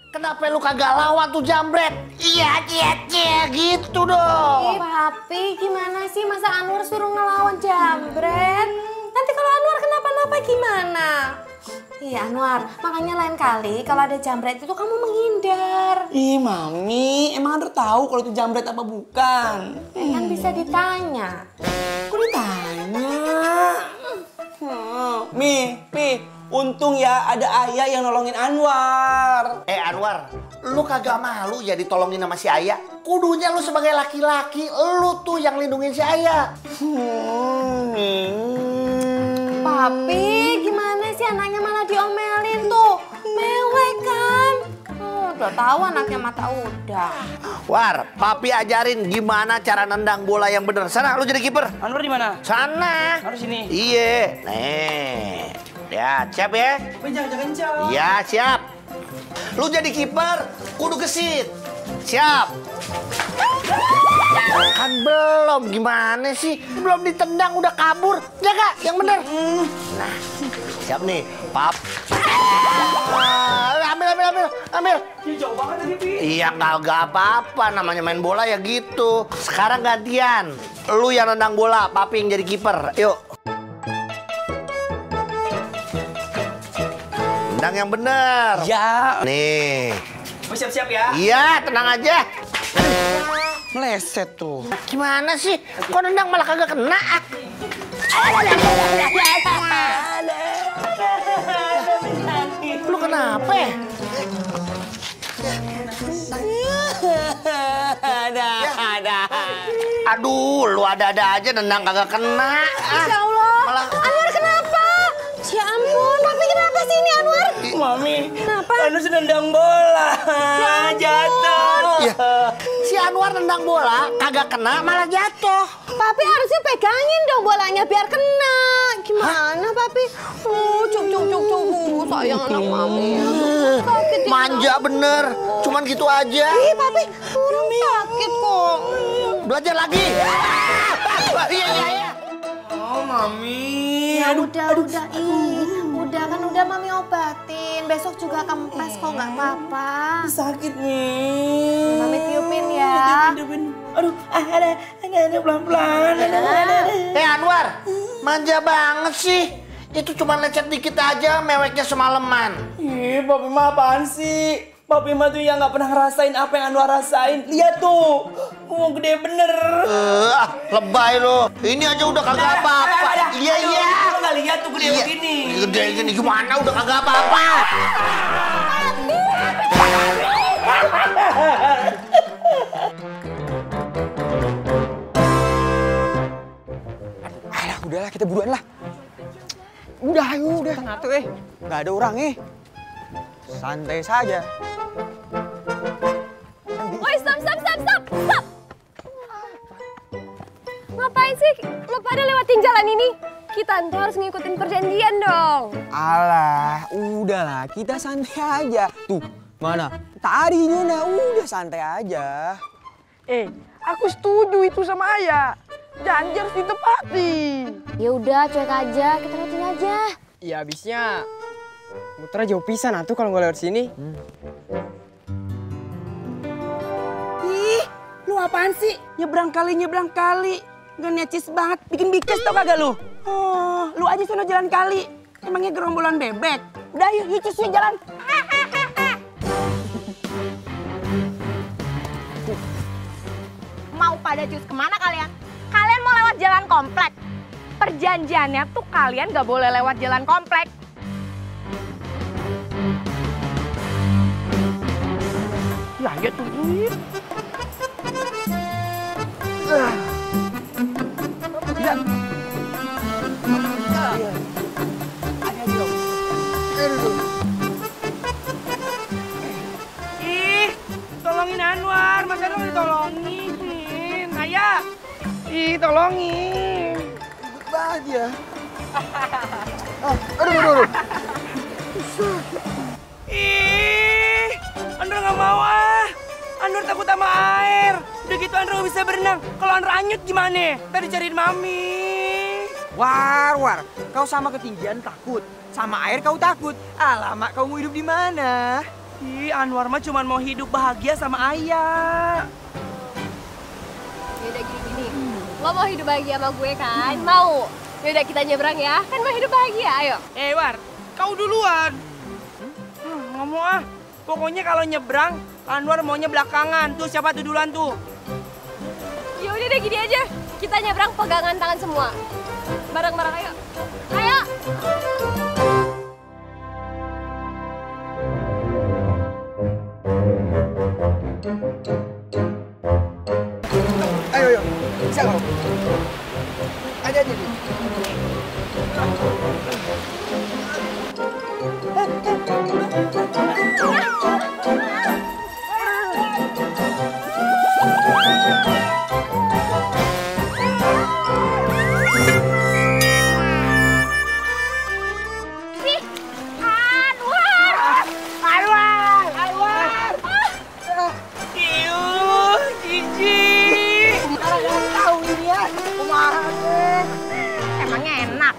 Kenapa lu kagak lawan tuh jambret? Iya, gitu dong. Ih, Papi, gimana sih masa Anwar suruh ngelawan jambret? Nanti kalau Anwar kenapa-napa gimana? Iya Anwar, makanya lain kali kalau ada jambret itu kamu menghindar. Ih Mami, emang Andra tahu kalau itu jambret apa bukan? Kan bisa ditanya. Kok ditanya? Mi, untung ya ada ayah yang nolongin Anwar. Anwar, lu kagak malu ya ditolongin sama si Ayah? Kudunya lu sebagai laki-laki, lu tuh yang lindungin si Ayah. Papi, gimana sih anaknya malah diomelin tuh? Mewek kan? Udah tahu anaknya mata udah. War, Papi ajarin gimana cara nendang bola yang bener. Sana, lu jadi kiper. Anwar di mana? Sana. Harus sini. Iya. Nih. Ya, siap ya? Jangan kencang. Ya, siap. Lu jadi kiper, kudu gesit. Siap. Kan belum, gimana sih? Belum ditendang udah kabur. Jaga, yang bener. Nah, siap nih, Pap. Ambil. Jauh banget tadi, Pi. Iya, kagak apa-apa. Namanya main bola ya gitu. Sekarang gantian. Lu yang nendang bola, Papi yang jadi kiper. Yuk. Nendang yang bener. Ya. Nih. Siap-siap ya. Iya, tenang aja. Meleset tuh. Gimana sih? Kok nendang malah kagak kena? Lu kenapa? Ada. Aduh, lu ada-ada aja nendang kagak kena. Insya Allah. Malah Anwar kenapa? Ya ampun, Papi kenapa sih ini Anwar? Mami, Kenapa? Anwar sedang nendang bola. Jatuh. ya, si Anwar nendang bola kagak kena malah jatuh. Papi harusnya pegangin dong bolanya biar kena. Gimana Papi? Cuk. Sayang anak Mami. Sakit ya. Manja bener. Cuman gitu aja. Ih Papi, orang sakit kok. Belajar lagi. Iya. Oh, Mami. Ya udah. Udah Mami obatin. Besok juga kempes kok nggak apa-apa. Sakit nih. Mami tiupin ya. Tiupin. Aduh, ada pelan-pelan. Ada. Anwar, manja banget sih. Itu cuma lecet dikit aja, meweknya semalaman. Ih, Papi mah apaan sih? Papi mah tuh yang nggak pernah ngerasain apa yang Anwar rasain. Lihat tuh, gede bener. Lebay lo. Ini aja udah kagak apa-apa. Iya. Lo nggak lihat tuh gede begini. Gede gini gimana udah kagak apa-apa. Alah, udahlah kita buruan lah. Udah, ayo, udah. Tengah tuh, nggak ada orang, santai saja. Woi, stop. Ngapain sih lo pada lewatin jalan ini? Kita tuh harus ngikutin perjanjian dong. Alah, udahlah, kita santai aja. Tuh, mana? Tadi Nona, udah santai aja. Aku setuju itu sama Ayah. Janji harus ditepati. Ya udah, cuek aja, kita liatin aja. Ya habisnya muter jauh pisan atuh kalau nggak lewat sini. Ih, lu apaan sih? Nyebrang kali. Gak necis banget, bikin bikes tau kagak lu? Oh, lu aja sono jalan kali. Emangnya gerombolan bebek? Udah yuk cus jalan. Mau pada cus kemana kalian? Kalian mau lewat jalan komplek. Perjanjiannya tuh kalian gak boleh lewat jalan komplek. Ya tuh. Ih, tolongin Anwar, masa lu ditolongin? Ayah, tolongin. Ribet banget ya. Aduh. Ih, Andra nggak mau ah. Andra takut sama air. Udah gitu Andra nggak bisa berenang. Kalau Andra anyut gimana? Tadi cariin Mami. War, kau sama ketinggian takut, sama air kau takut. Alamak, kau mau hidup di mana? Ih, Anwar mah cuma mau hidup bahagia sama ayah. Yaudah gini-gini, lo mau hidup bahagia sama gue kan? Mau? Yaudah kita nyebrang ya, kan mau hidup bahagia, ayo. War, kau duluan. Nggak mau ah. Pokoknya kalau nyebrang, Anwar maunya belakangan. Tuh siapa tuh duluan tuh? Yaudah deh gini aja, kita nyebrang pegangan tangan semua. Bareng-bareng ayo. Ayo! Ayo, ayo. Bisa kau? Aja aja. Emangnya enak?